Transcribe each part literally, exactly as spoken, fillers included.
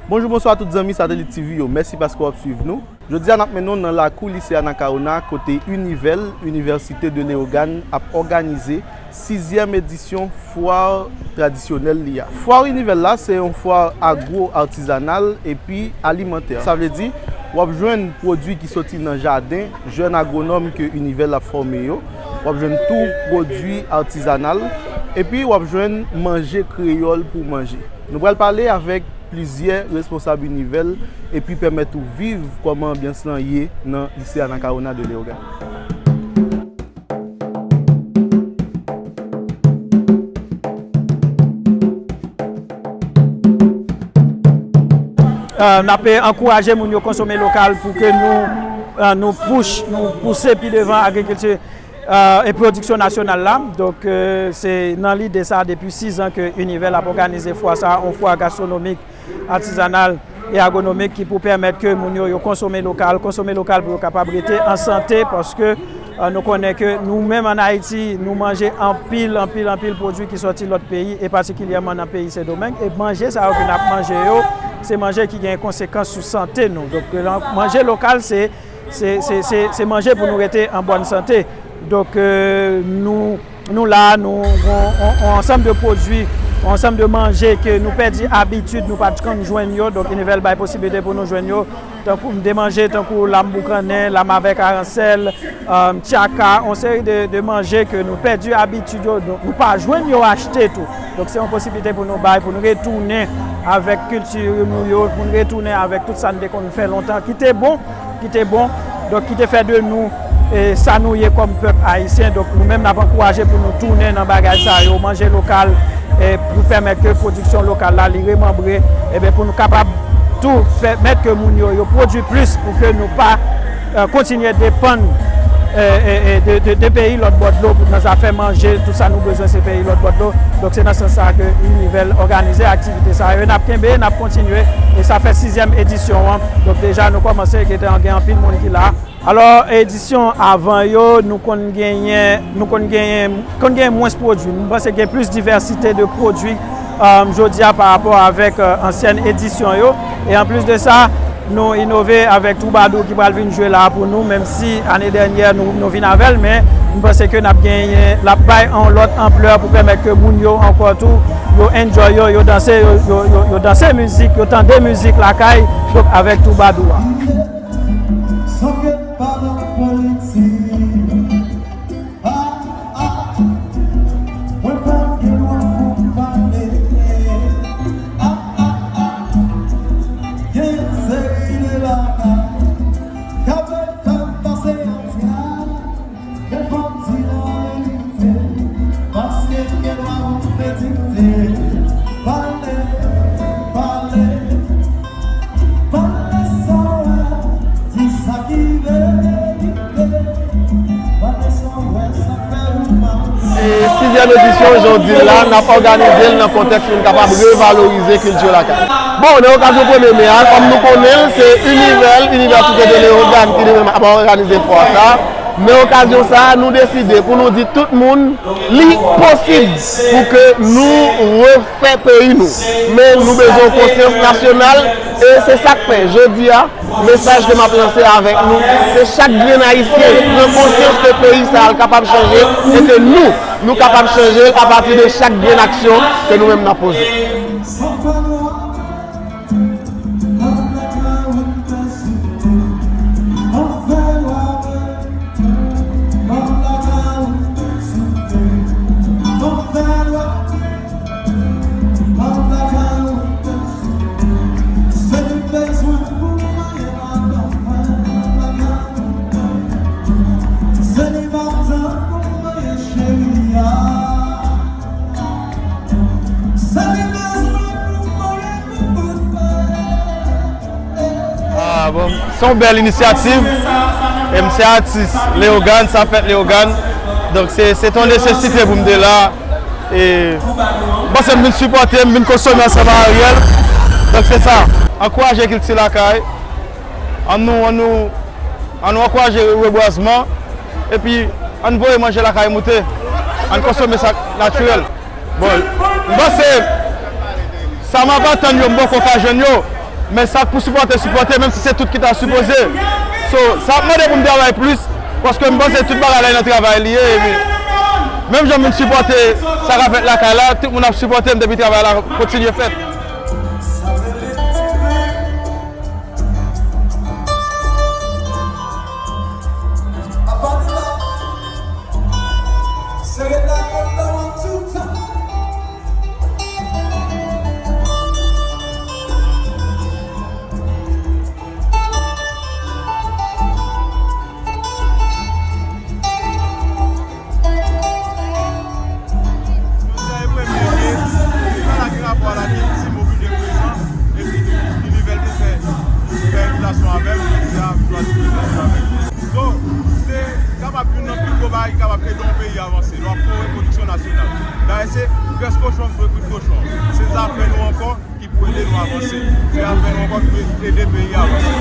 Bonjou, bonswa tout zanmi Satelit T V yo. Mèsi paske w ap swiv nou. Jodi a, n ap mennen w nan lakou lise Anacaona, kote Univel, Université de Léogâne, ap òganize sizyèm edisyon fwa tradisyonèl li a. Fwa Univel la, se yon fwa agwo-atizanal epi alimantè. Sa vle di, w ap jwenn pwodui ki soti nan jaden jèn agwonòm ke Univel ap fòme yo. W ap jwenn tou pwodui atizanal. Epi, w ap jwenn manje kreyòl pou manje. Nou pral pale avèk plizyè responsab Univel epi pèmèt ou viv kòman anbyans lan ye nan lise Anacaona de Léogâne. Euh, n ap ankouraje moun yo konsome lokal pou ke nou, euh, nou pouch, nou pouse pi devan agrikilti euh, e pwodiksyon nasyonal la. Donk, euh, se nan lide sa depi sis an ke Univel ap òganize fwa sa, yon fwa gastwonomik, atizanal e agwonomik ki pou pèmèt ke moun yo, yo konsome lokal, konsome lokal pou yo kapab rete an sante, paske euh, nou konnen ke nou menm an Ayiti, nou manje anpil, anpil, anpil pwodui ki sòti lòt peyi, e patikilyèman nan peyi Sendomeng. E manje sa yo ke n ap manje yo, se manje ki gen konsekans sou sante nou. Donk, euh, manje lokal, se se, se, se, se manje pou nou rete an bòn sante. Donk, euh, nou, nou la, nou, on, on, on ansanm de pwodui, on ansanm de manje ke nou pèdi abitid, nou pa t konn jwenn yo. Donk, Univel bay posiblite pou nou jwenn yo. Tankou de manje, tankou lam boukannen, lam avèk aransèl, euh, tchaka, on seri de, de manje ke nou pèdi abitid yo. Donk, nou pa jwenn yo achte tou. Donk, se yon posiblite pou nou bay, pou nou retounen avèk kilti nou yo, pou nou retounen avèk tout sa n te konn fè lontan, ki te bon, ki te bon, donk ki te fè de nou e, sa nou ye kòm pèp ayisyen. Donk, nou menm n ap ankouraje pou nou tounen nan bagay sa yo, manje lokal, e, pou pèmèt ke pwodiksyon lokal la, li remanbre, ebyen, pou nou kapab tou pèmèt ke moun yo, yo pwodui plis pou ke nou pa, e, kontinye depann, e, e, e, de, de, de peyi lòt bò dlo nan zafè manje, tout sa nou bezwen se peyi lòt bò dlo. Donk, se nan sans sa ke Univel òganize aktivite sa yo. E n ap kenbe, n ap kontinye. E sa fè sizyèm edisyon an. Donk, deja, nou kòmanse gentan gen anpil moun ki la. Alò, edisyon avan yo, nou konn genyen, nou konn genyen, konn genyen mwens pwodui. M panse gen plis divèsite de pwodui, um, jodi a pa rapò avèk, euh, ansyèn edisyon yo. E anplis de sa, nou inove avèk twoubadou ki pral vin jwe la pou nou, menm si ane dènyè nou, nou vin avè l, men m panse ke n ap genyen, l ap bay yon lòt anplè pou pèmèt ke moun yo ankò tou, yo enjoy yo, yo danse, yo, yo, yo, yo danse mizik, yo tande mizik lakay, donk avèk twoubadou a. San ke pa nan politik. Ah, ah, mwen pa gen dwa pou m pale. Ah, ah, ah, gen seri de bagay k ap fè m pase yon tray. Men fò m di laverite, paske m gen dwa pou m predikte. Pale, pale, pale sa w wè, di sa ki verite. Pale sa w wè, sa k fè ou mal. E sizyèm edisyon, jan w di l la, n ap òganize l nan kontèks pou n kapab revalorize kilti lakay. Bon, nan okazyon premye me a, kòm nou konnen l, se Univel, Université de Léogâne, ki li menm ap òganize fwa sa. Nan okazyon sa a, nou deside pou nou di tout moun, li posib pou ke nou refè peyi nou. Men nou bezwen yon konsyans nasyonal, e se sa k fè, jodi a, mesaj ke m ap lanse avèk nou, se chak grenn Ayisyen pran konsyans ke peyi sa a l kapab chanje, e ke nou, nou kapab chanje l apati de chak grenn aksyon ke nou menm n ap poze. Ah, bon, se yon bèl inisyativ. E m se atis Leyogàn, sa fèt Leyogàn. Donk, se, se t yon nesesite pou m te la. E m panse m vin sipòte, m vin konsome ansanm ak Ariel. Donk, se sa. Ankouraje kilti lakay. Ann nou, ann nou, ann nou ankouraje rebwazman. Epi, ann voye manje lakay moute. Ann konsome sa natirèl. Bon, m panse, sa m ap atann yo, m poko ka jwenn yo. Men sa k pou sipòte, sipòte, menm si se tout ki ta sipoze. So, sa ap mande pou m travay plis, paske m panse tout bagay la nan travay li ye, epi menm jan m vin sipòte sa k ap fèt lakay la, tout moun ap sipòte m depi travay la kontinye fèt. Jodi a e premye me, se sa la gen rapò a lakilti, m oblije prezan, epi tou, Univèl te fè, fè envitasyon avè m, jodi a, m chwazi prezan avè m. So, se kapab youn nan pi gwo bagay ki kapab ede yon peyi avanse, lè w ap pwomòt pwodiksyon nasyonal. Dayè, se grès kochon, m dwe kwit kochon. Se zafè nou ankò, ki pou ede nou avanse. Se afè nou ankò ki pou ede peyi a avanse.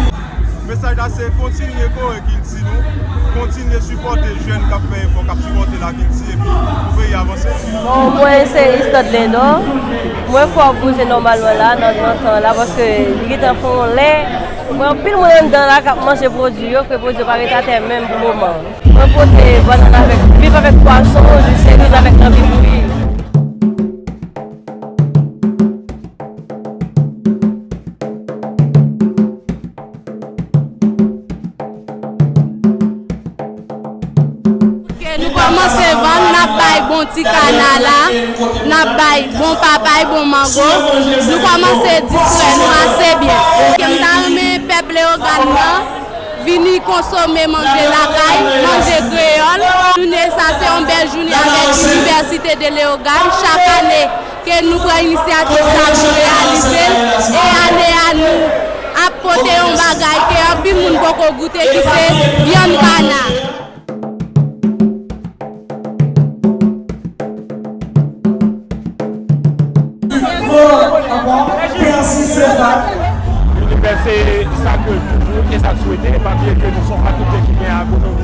Mesaj la se kontinye kore kilti nou, kontinye sipòte jèn k ap fè efò, k ap sipòte lakilti epi pou peyi a avanse. Bon, mwen se Istad Lendò. Mwen fè w ap bouje nòmalman la, nan, nan tan la, paske li gentan fè yon lè. Mwen anpil moun anndan la k ap manje pwodui yo, ke pwodui yo pa ret atè menm pou moman. Mwen pote bannann avèk, bif avèk pwason, ji seriz avèk lanbi bouyi. Ke nou kòmanse vann, n ap bay bon ti kana la, n ap bay bon papay, bon mango. Nou kòmanse distrè nou ase byen. Ke m ta renmen pèp Leyogàn nan vini konsome manje lakay, manje kreyòl. Jounen sa se yon bèl jounen avèk Université de Léogâne. Chak ane ke nou pran inisyativ sa pou reyalize l. E ane a nou ap pote yon bagay ke anpil moun poko goute ki se vyann kana. Univèl se sa ke l toujou e sa l swete. Pa bliye ke nou se yon fakilte ki gen agronomi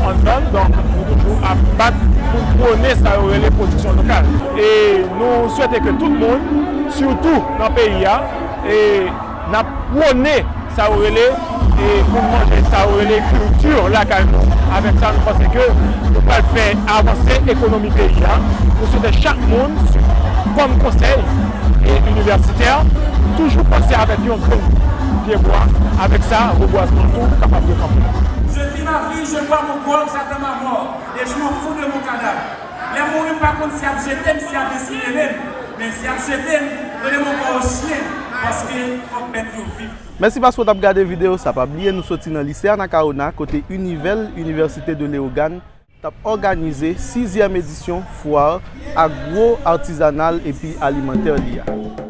anndan l, donk nou toujou ap bat pou pwone sa yo rele pwodiksyon lokal. E nou swete ke tout moun, sitou nan peyi a, e n ap pwone sa yo rele, e, moun manje, sa yo rele kilti lakay nou. Avèk sa, nou panse ke nou pral fè avanse ekonomi peyi a. Nou swete chak moun, kòm konsèy e inivèsitè, toujou panse avèk yon grenn pyebwa. Avèk sa, rebwazman tou kapab rekanpe. Je vis ma vie, je bois mon grog, j'attends ma mort, et je m'en fous de mon cadavre. Lè m mouri, m pa konn si y ap jete m, si y ap ensinere m. Men si y ap jete m, done m ankò yon chyen, paske fòk bèt yo viv tou. Mèsi paske w t ap gade videyo sa. Pa bliye nou soti nan lise Anacaona, kote Univèl, Université de Léogâne, t ap òganize sizyèm edisyon fwa agwo, atizanal epi alimantè li a.